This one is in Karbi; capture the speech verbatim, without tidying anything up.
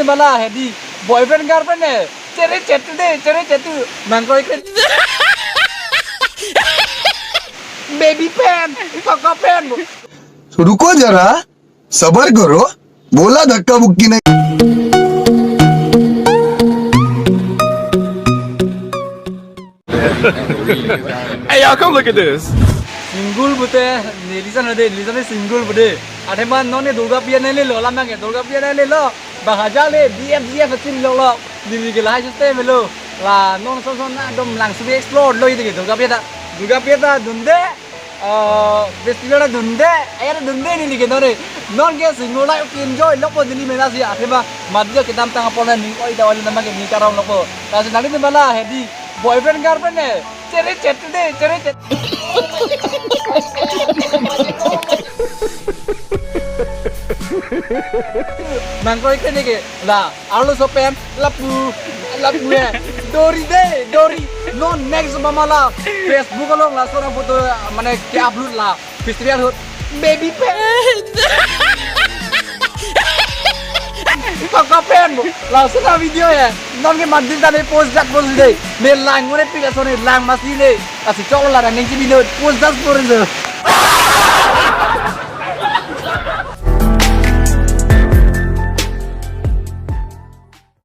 Bala hedi boyfriend girlfriend ne chere chetu de, chere chetu nangkroi kre. Baby pen, koko pen. तो रुको जरा, सबर करो, बोला धक्का मुक्की नहीं। Hey, y'all, come look at this. Single pute, nelisan ade, nelisan single pute. Athema non ne Durga Puja neli lo, lamang ke Durga Puja neli lo. Bahaja le, B F G F asin lo lo. Neli ke lahai system lo. La non son son na dom langsu explore lo ide ke Durga Puja ta. Durga Puja ta dunde. Ah, festival ta dunde, ayar dunde neli ke non ne. Non ke single life enjoy lokpo neli mena si athema madja kedamtang apor na ning oi da oi nama ke ning karong lokpo. Lasi nangli bala hedi boyfriend girlfriend ne chere chetu de, chere chet. Nangkroi kre ne ke la. Arlo sopen, lapu, lapu eh. Dori de, dori. Non next mama la Facebook along la seorang foto mane ke-upload la. Festival ahut. Baby pen. Koko pen bo. Langsung na video ya. Non ke mandil tadi post jak post de. Ne lang ngone pila sone lang masih de. Kasi cholo la nang nengsi video post jak post de.